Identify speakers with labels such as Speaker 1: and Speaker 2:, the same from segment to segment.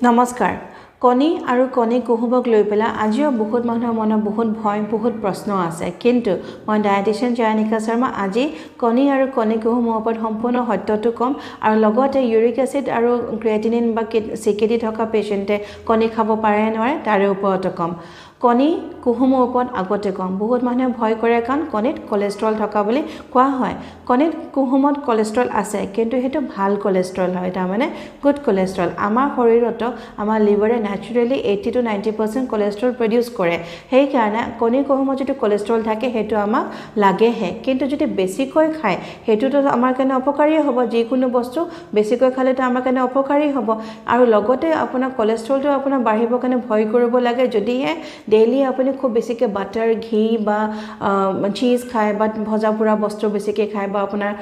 Speaker 1: নমস্কাৰ। কণী আৰু কণী কুহুমক লৈ পেলাই আজিও বহুত মানুহৰ মনত বহুত ভয়, বহুত প্ৰশ্ন আছে। কিন্তু মই ডায়েটিচিয়ান জয়ানিকা শৰ্মা আজি কণী আৰু কণী কুহুমৰ ওপৰত সম্পূৰ্ণ সত্যটো ক'ম আৰু লগতে ইউৰিক এচিড আৰু ক্ৰিয়েটিনিন বা চিকেডি থকা পেচেণ্টে কণী খাব পাৰে নোৱাৰে তাৰে ওপৰতো ক'ম। কণী কুহুমৰ ওপৰত আগতে ক'ম। বহুত মানুহে ভয় কৰে কাৰণ কণীত কলেষ্ট্ৰল থকা বুলি কোৱা হয়। কণীত কুহুমত কলেষ্ট্ৰল আছে, কিন্তু সেইটো ভাল কলেষ্ট্ৰল হয়, তাৰমানে গুড কলেষ্ট্ৰল। আমাৰ শৰীৰতো আমাৰ লিভাৰে naturally 80 to 90% cholesterol produce কৰে। সেইকাৰণে কণী কুহুমত যিটো কলেষ্ট্ৰল থাকে, সেইটো আমাক লাগেহে। কিন্তু যদি বেছিকৈ খায়, সেইটোতো আমাৰ কাৰণে অপকাৰীয়ে হ'ব। যিকোনো বস্তু বেছিকৈ খালেতো আমাৰ কাৰণে অপকাৰী হ'ব। আৰু লগতে আপোনাৰ কলেষ্ট্ৰলটো আপোনাৰ বাঢ়িবৰ কাৰণে ভয় কৰিব লাগে যদিহে ডেইলি আপুনি খুব বেছিকৈ বাটাৰ, ঘি বা চীজ খায় বা ভজা পোৰা বস্তু বেছিকৈ খায় বা আপোনাৰ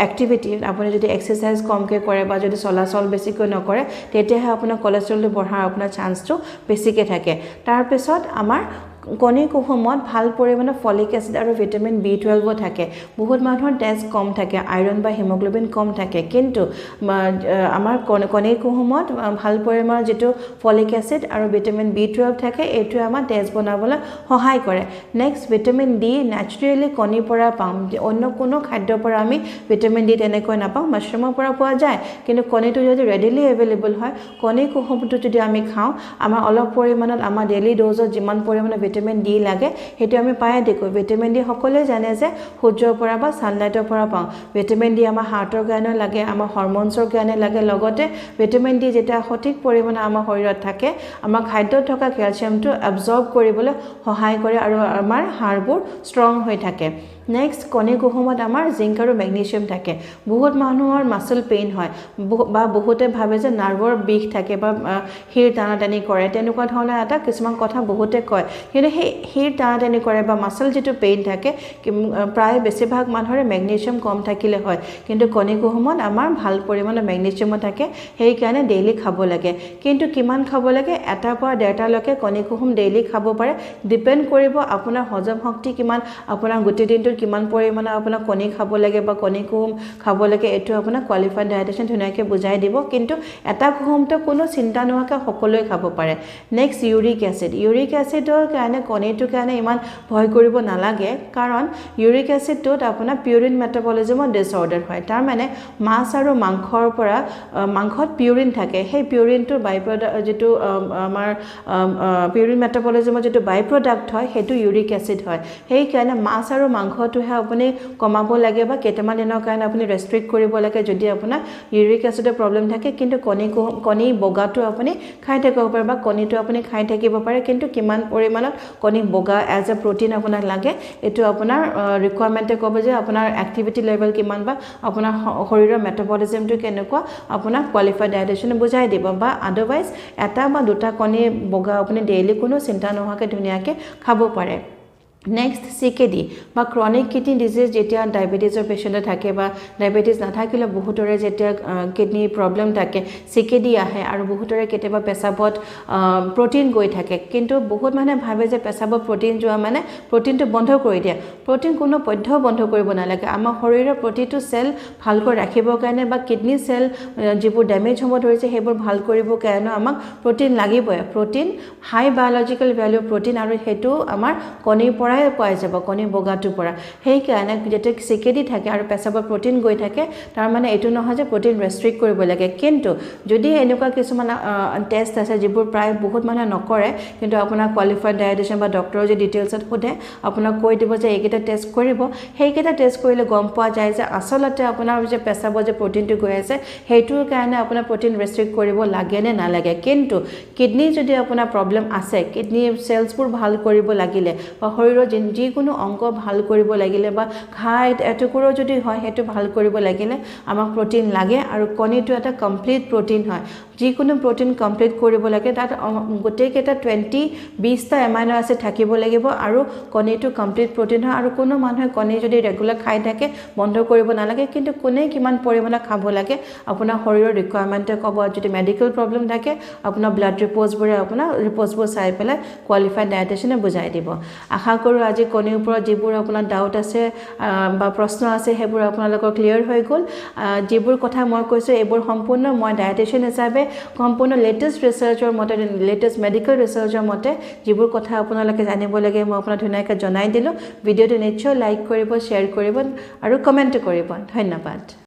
Speaker 1: এক্টিভিটি, আপুনি যদি এক্সাৰচাইজ কমকৈ কৰে বা যদি চলাচল বেছিকৈ নকৰে, তেতিয়াহে আপোনাৰ কলেষ্ট্ৰলটো বঢ়াৰ আপোনাৰ চান্সটো বেছিকৈ থাকে। তাৰপিছত আমাৰ কণী কুহুমত ভাল পৰিমাণৰ ফলিক এচিড আৰু ভিটামিন বি 12ও থাকে। বহুত মানুহৰ তেজ কম থাকে, আইৰণ বা হিমগ্ল'বিন কম থাকে, কিন্তু আমাৰ কণী কুহুমত ভাল পৰিমাণৰ যিটো ফলিক এচিড আৰু ভিটামিন বি 12 থাকে, এইটোৱে আমাৰ তেজ বনাবলৈ সহায় কৰে। নেক্সট, ভিটামিন ডি নেচাৰেলি কণীৰ পৰা পাওঁ। অন্য কোনো খাদ্যৰ পৰা আমি ভিটামিন ডি তেনেকৈ নাপাওঁ। মাছৰুমৰ পৰা পোৱা যায়, কিন্তু কণীটো যদি ৰেডিলি এভেইলেবল হয়, কণী কুহুমটো যদি আমি খাওঁ, আমাৰ অলপ পৰিমাণত আমাৰ ডেইলি ড'জত যিমান পৰিমাণৰ ভিটামিন ডি লাগে, সেইটো আমি পায়ে থাকোঁ। ভিটামিন ডি সকলোৱে জানে যে সূৰ্যৰ পৰা বা ছানলাইটৰ পৰা পাওঁ। ভিটামিন ডি আমাৰ হাৰ্টৰ কাৰণেও লাগে, আমাৰ হৰম'নছৰ কাৰণে লাগে। লগতে ভিটামিন ডি যেতিয়া সঠিক পৰিমাণে আমাৰ শৰীৰত থাকে, আমাৰ খাদ্যত থকা কেলছিয়ামটো এবজৰ্ব কৰিবলৈ সহায় কৰে আৰু আমাৰ হাড়বোৰ ষ্ট্ৰং হৈ থাকে। নেক্সট, কণী কুহুমত আমাৰ জিংক আৰু মেগনেছিয়াম থাকে। বহুত মানুহৰ মাচল পেইন হয় বা বহুতে ভাবে যে নাৰ্ভৰ বিষ থাকে বা শিৰ টানাটানি কৰে, তেনেকুৱা ধৰণৰ এটা কিছুমান কথা বহুতে কয়। কিন্তু সেই শিৰ টানাটানি কৰে বা মাচল যিটো পেইন থাকে, প্ৰায় বেছিভাগ মানুহৰে মেগনেছিয়াম কম থাকিলে হয়। কিন্তু কণী কুহুমত আমাৰ ভাল পৰিমাণৰ মেগনেছিয়ামো থাকে। সেইকাৰণে ডেইলি খাব লাগে। কিন্তু কিমান খাব লাগে? এটাৰ পৰা ডেৰটালৈকে কণী কুহুম ডেইলি খাব পাৰে। ডিপেণ্ড কৰিব আপোনাৰ হজম শক্তি কিমান, আপোনাৰ গোটেই দিনটোত কিমান পৰিমাণৰ আপোনাৰ কণী খাব লাগে বা কণী কুহুম খাব লাগে, এইটো আপোনাক কোৱালিফাইড ডায়েটিচিয়ান ধুনীয়াকৈ বুজাই দিব। কিন্তু এটা কুহুমটো কোনো চিন্তা নোহোৱাকৈ সকলোৱে খাব পাৰে। Next, uric acid. ইউৰিক এচিডৰ কাৰণে কণীটোৰ কাৰণে ইমান ভয় কৰিব নালাগে, কাৰণ ইউৰিক এচিডটোত আপোনাৰ পিউৰিন মেটাবলিজমৰ ডিছঅৰ্ডাৰ হয়। তাৰমানে মাছ আৰু মাংসৰ পৰা, মাংসত পিউৰিন থাকে। সেই পিউৰিনটোৰ বাই প্ৰডাক্ট যিটো আমাৰ পিউৰিন মেটাবলিজমৰ যিটো বাই প্ৰডাক্ট হয়, সেইটো ইউৰিক এচিড হয়। সেইকাৰণে মাছ আৰু মাংসটোহে আপুনি কমাব লাগে বা কেইটামান দিনৰ কাৰণে আপুনি ৰেষ্ট্ৰিক্ট কৰিব লাগে যদি আপোনাৰ ইউৰিক এচিডৰ প্ৰব্লেম থাকে। কিন্তু কণী বগাটো আপুনি খাই থাকিব পাৰে বা কণীটো আপুনি খাই থাকিব পাৰে। কিন্তু কিমান পৰিমাণত কণী বগা এজ এ প্ৰ'টিন আপোনাক লাগে, এইটো আপোনাৰ ৰিকুৱাৰমেণ্টে ক'ব যে আপোনাৰ এক্টিভিটি লেভেল কিমান বা আপোনাৰ শৰীৰৰ মেটাবলিজিমটো কেনেকুৱা, আপোনাক কোৱালিফাইড ডায়েটিচিয়ানে বুজাই দিব। বা আদাৰৱাইজ এটা বা দুটা কণী বগা আপুনি ডেইলি কোনো চিন্তা নোহোৱাকৈ ধুনীয়াকৈ খাব পাৰে। নেক্সট, চিকেডি বা ক্ৰনিক কিডনী ডিজিজ যেতিয়া ডায়েবেটিছৰ পেচেণ্টে থাকে বা ডায়েবেটিছ নাথাকিলেও বহুতৰে যেতিয়া কিডনী প্ৰব্লেম থাকে, চিকেডি আহে আৰু বহুতৰে কেতিয়াবা পেচাবত প্ৰ'টিন গৈ থাকে। কিন্তু বহুত মানুহে ভাবে যে পেচাবত প্ৰ'টিন যোৱা মানে প্ৰ'টিনটো বন্ধ কৰি দিয়ে। প্ৰ'টিন কোনো পধ্যেও বন্ধ কৰিব নালাগে। আমাৰ শৰীৰৰ প্ৰতিটো চেল ভালকৈ ৰাখিবৰ কাৰণে বা কিডনী চেল যিবোৰ ডেমেজ হ'ব ধৰিছে, সেইবোৰ ভাল কৰিবৰ কাৰণেও আমাক প্ৰ'টিন লাগিবই। প্ৰ'টিন হাই বায়'লজিকেল ভেলু প্ৰ'টিন আৰু সেইটো আমাৰ কণীৰ পৰাই পোৱা যাব, কণী বগাটোৰ পৰা। সেইকাৰণে যেতিয়া চিকেডি থাকে আৰু পেচাবত প্ৰ'টিন গৈ থাকে, তাৰমানে এইটো নহয় যে প্ৰ'টিন ৰেষ্ট্ৰিক্ট কৰিব লাগে। কিন্তু যদি এনেকুৱা কিছুমান টেষ্ট আছে যিবোৰ প্ৰায় বহুত মানুহে নকৰে, কিন্তু আপোনাৰ কোৱালিফাইড ডায়েটিচিয়ান বা ডক্টৰে যদি ডিটেইলছত সোধে, আপোনাক কৈ দিব যে এইকেইটা টেষ্ট কৰিব। সেইকেইটা টেষ্ট কৰিলে গম পোৱা যায় যে আচলতে আপোনাৰ যে পেচাবত যে প্ৰ'টিনটো গৈ আছে, সেইটোৰ কাৰণে আপোনাৰ প্ৰ'টিন ৰেষ্ট্ৰিক্ট কৰিব লাগে নে নালাগে। কিন্তু কিডনী যদি আপোনাৰ প্ৰব্লেম আছে, কিডনী চেলছবোৰ ভাল কৰিব লাগিলে বা শৰীৰৰ যিকোনো অংগ ভাল কৰিব লাগিলে বা ঘাঁ এটুকুৰাও যদি হয়, সেইটো ভাল কৰিব লাগিলে আমাক প্ৰ'টিন লাগে আৰু কণীটো এটা কমপ্লিট প্ৰ'টিন হয়। যিকোনো প্ৰ'টিন কমপ্লিট কৰিব লাগে, তাত গোটেইকেইটা 20টা এমাইন' এচিড থাকিব লাগিব আৰু কণীটো কমপ্লিট প্ৰ'টিন হয়। আৰু কোনো মানুহে কণী যদি ৰেগুলাৰ খাই থাকে, বন্ধ কৰিব নালাগে। কিন্তু কোনে কিমান পৰিমাণত খাব লাগে, আপোনাৰ শৰীৰৰ ৰিকুৱাৰমেণ্টে ক'ব। যদি মেডিকেল প্ৰব্লেম থাকে, আপোনাৰ ব্লাড ৰিপৰ্টছবোৰে আপোনাৰ ৰিপৰ্টছবোৰ চাই পেলাই কোৱালিফাইড ডায়েটিচিয়ানে বুজাই দিব। আশা কৰোঁ। কৰোঁ আজি কণীৰ ওপৰত যিবোৰ আপোনাৰ ডাউট আছে বা প্ৰশ্ন আছে, সেইবোৰ আপোনালোকৰ ক্লিয়াৰ হৈ গ'ল। যিবোৰ কথা মই কৈছোঁ, এইবোৰ সম্পূৰ্ণ মই ডায়েটিচিয়ান হিচাপে সম্পূৰ্ণ লেটেষ্ট ৰিচাৰ্চৰ মতে, লেটেষ্ট মেডিকেল ৰিচাৰ্চৰ মতে যিবোৰ কথা আপোনালোকে জানিব লাগে, মই আপোনাক ধুনীয়াকৈ জনাই দিলোঁ। ভিডিঅ'টো নিশ্চয় লাইক কৰিব, শ্বেয়াৰ কৰিব আৰু কমেণ্টো কৰিব। ধন্যবাদ।